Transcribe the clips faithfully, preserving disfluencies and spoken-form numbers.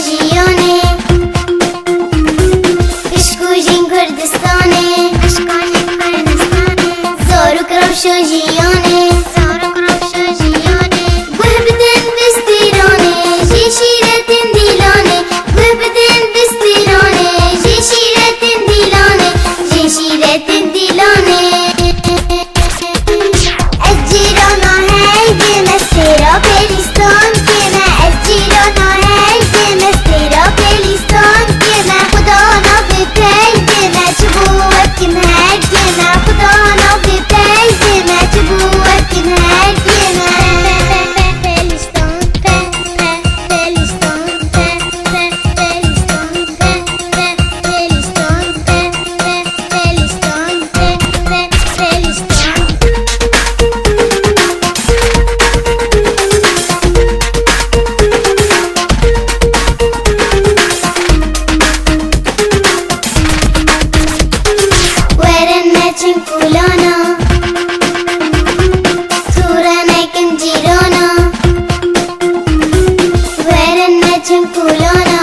Jiyanê, pişk û jin Kurdistanê. Pişk û jin Kurdistanê. Zarok rewşa jiyanê. Zarok rewşa jiyanê. Guh bidin bi stîranê, jê şîretên dîlanê. Guh bidin bi stîranê, jê şîretên dîlanê. Jê şîretên dîlanê. Ez cîrana heyvê me, sêra pêlîstan kê me. Ez cîrana heyvê me, sêra pêlîstan kê me. Xuda navê peyvê me, çi bû wekî me, heyvê me. Xuda navê peyvê me, çi bû wekî me, heyvê me. Pêlîstan, pe, pe, pêlîstan, pe, pe, pêlîstan, pe, pe, pêlîstan, pe, pe, pêlîstan. Werin neçin kulana, tûre nekin cîrana. Werin neçin kulana,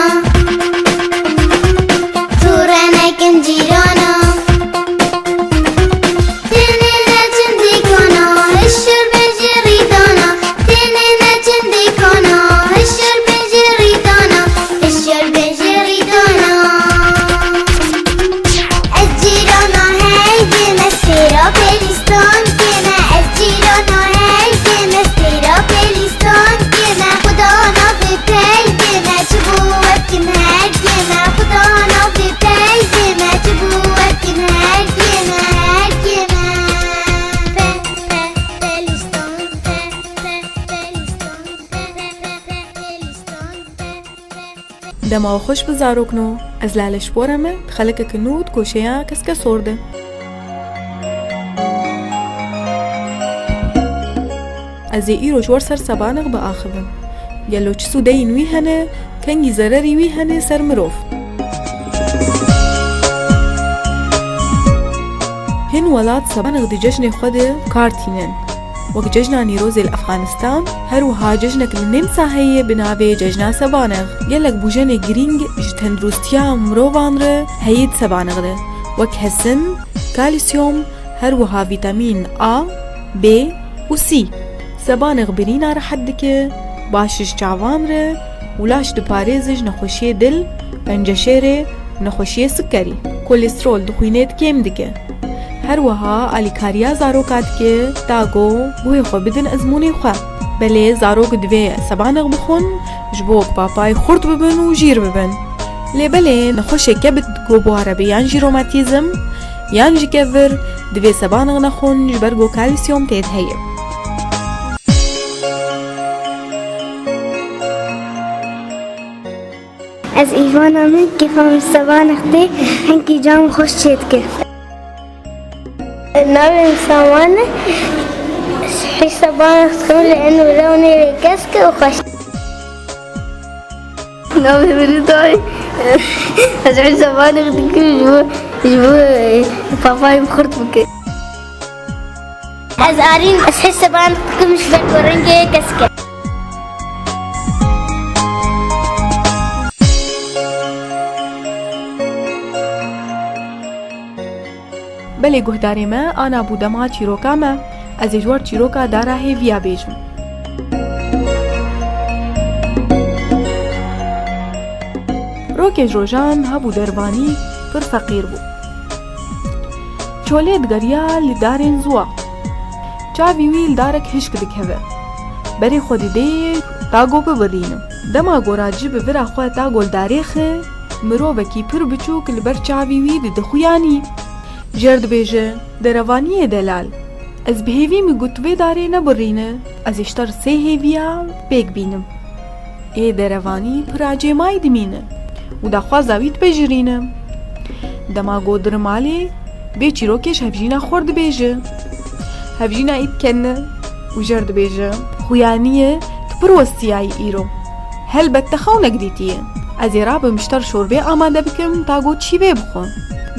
tûre nekin cîrana. Têne neçin dîkana, hişir bin ji rîdana. Têne neçin dîkana, hişir bin ji rîdana. Hişir bin ji rîdana. Ez cîrana heyvê me, sêra pêlîstan kê me. Ez cîrana heyvê me, sêra pêlîstan kê me. Xuda navê peyvê me, çi bû wekî me, heyvê me. Xuda navê peyvê me, çi bû wekî me, heyvê me, heyvê me. Pe, pe, pêlîstan, pe, pe, pêlîstan, pe, pe, pe, pêlîstan, pe, pe. Dema we xweş bi zarokno, ez Lale ji Pore me, di xelekeke nû di koşeya Keske Sor de. Ez ê îro ji we ser sebanix biaxivim. Gelo çi sûdeyên wî hene, kengî zererî wî hene ser mirov? Hin welat sebanix di cejnê xwe de kar tînin. Wek Cejna Nîrozê li Efxanistan, her wiha cejnek li Nemsa heye bi navê Cejna Sebanix. Gelek bûjenê girîng ji tenduristiya mirovan re heye di sebanix de, wek hesin, kalsiyum, her wiha vîtamîn A, B û C. Sebanix birîna rehet dike, baş ji çavan re û laş diparêze ji nexweşiyê dil, penceşêrê û nexweşiyê sikerî. Kolesterol di xwînê de kêm dike. Her wiha alîkariya zaroka dike, ta ku guhê xwe bidin ezmûnê xwe. Belê zarok divê sebanix bixwin, ji bo ku papayê xurt bibin û jîr bibin. Lê belê nexweşê kebid ku bi ware be yan jî romatîzm, yan jî kevir, divê sebanix nexwin, ji ber ku kalsiyum tê de heye. Ez Îvana me, kêfa min sebanix tê, hinkî can xweş çê dike. Navê min Saman e. Hî sebanix dikim li en wira û nêrê kesk e û xweş. Navê min Rîda ye. Ez hî sebanix dikim ji bo, ji bo, e, papayê min xurt bike. Ez Arîn, ez hî sebanix dikim ji ber ku rengê kesk e. Belê guhdarê me, ana bû dema çîroka me, ez ê ji we re çîroka dara hêviya bêjim. Rokê ji rojan hebû dervanî pir feqîr bû. Çolê digeriya li darên ziwa. Çavî wî li darek hişk dikeve. Berê xwe didê ta ku bibirîne. Dema ku raci bi vira xwe ta ku li darê xe, mirovekî pir biçûk li ber çavî wî dide xuyanî. Jê re dibêje, derevaniyê delal, ez bi hêvî me got vê darê nebirîne, ez ê ji te re sê hêviya pêk bînim. Ê derevanî pir acêmayî dimîne û daxwaza wî dipejirîne. Dema ku dire malê, vê çîrokê ji hevjîna xwe re dibêje. Hevjîna wî dikene û jê re dibêje, xuyaniyê, tu pir westiyayî îro. Helbet te xewnek dîtiye. Ez ê rabim ji te re şorbê amade bikim ta ku çîvê bixwe.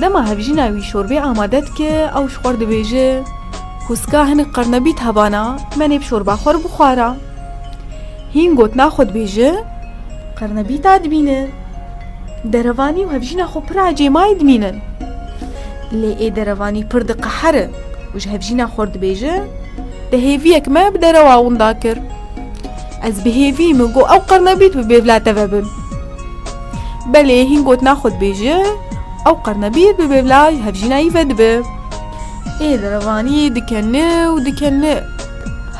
Dema hevjîna wî şorbê amade dike, ew ji xwe re dibêje, hûska hinek qernebît hebana, menê bi şorba xwe re bixwara. Hîn gotina xwe dibêje, Qernebîta dibîne. Derevanî û hevjîna xwe pir ecêmayî dimînin. Lê ê derevanî pir diqehire û ji hevjîna xwe re dibêje, "Te hêviyek me bi derewa winda kir. Ez bi hêvî me got ew qernebît bi bêvla te ve bin." Belê hîn gotina xwe dibêje, ew qernebît bi bêvla hevjîna wî ve dibe. Ê derevanî dikene û dikene.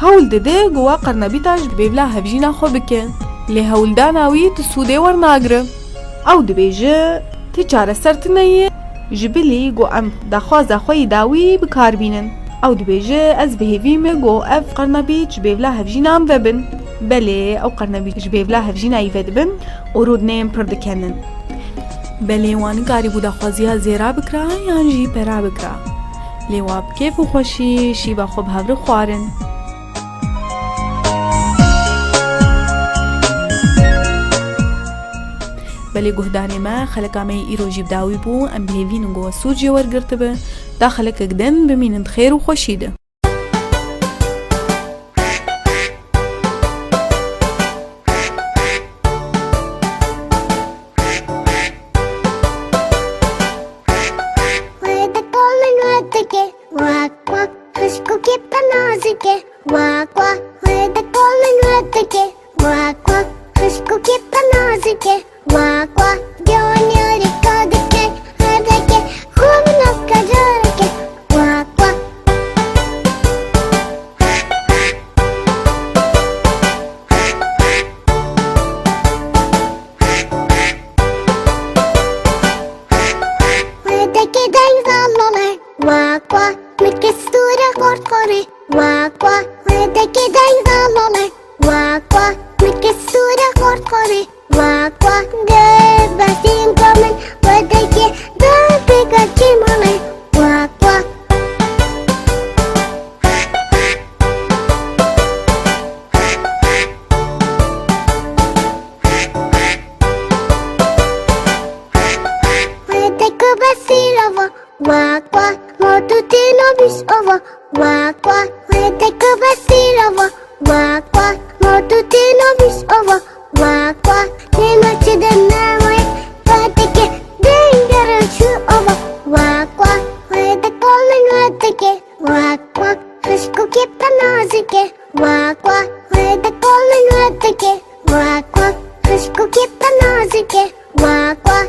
Hewl dide ku wa qernebîta ji bêvla hevjîna xwe bike. Lê hewldana wî tu sûdê wernagire. Ew dibêje, "Ti çareser tune ye, ji bilî ku em daxwaza xwe yî dawî bi kar bînin." Ew dibêje, "Ez bi hêvî me ku ev qernebît ji bêvla hevjîna em ve bin." Belê, ew qernebît ji bêvla hevjîna wî ve dibin û rûdinên pir dikenin. Belê wan nikarîbû daxwaziya zêra bikira yan jî pera bikira. Lê wa bi kêf û xweşî şîva xwe bi hev re xwarin. Belê guhdarê me, xeleka me yê îro jî bi dawî bû, em bi hêvî ne ku we sûc jê wergirtibe, ta xelekek din bimînin di xêr û xweşî de. Wê de kolin wê dike, wak wak, xişkokê pir nazik e, wak wak. Wê de kolin wê dike, wak wak, xişkokê pir nazik e, wak wak. Giwanê rêka dike, her dike, xwe bi navka careke, wak wak. Wê dike deng zalale, wak wak, mike stûre xort xorê, wak wak. Wê dike deng zalale, wak wak, mike stûre xort xorê, wak wak. Dê besîn komên wê dike, dê pêka çî male, wak wak. Wê dike besîr ava, wak wak, ma tu têna bîs ava, wak wak. Wê dike besîr ava, wak wak, ma tu têna bîs ava, wak wak. Têna çi de newê, wê dike dengere çû ava, wak wak. Wê de kolin wê dike, wak wak, xişkokê pir nazik e, wak wak. Wê de kolin wê dike, wak wak, xişkokê pir nazik e, wak wak.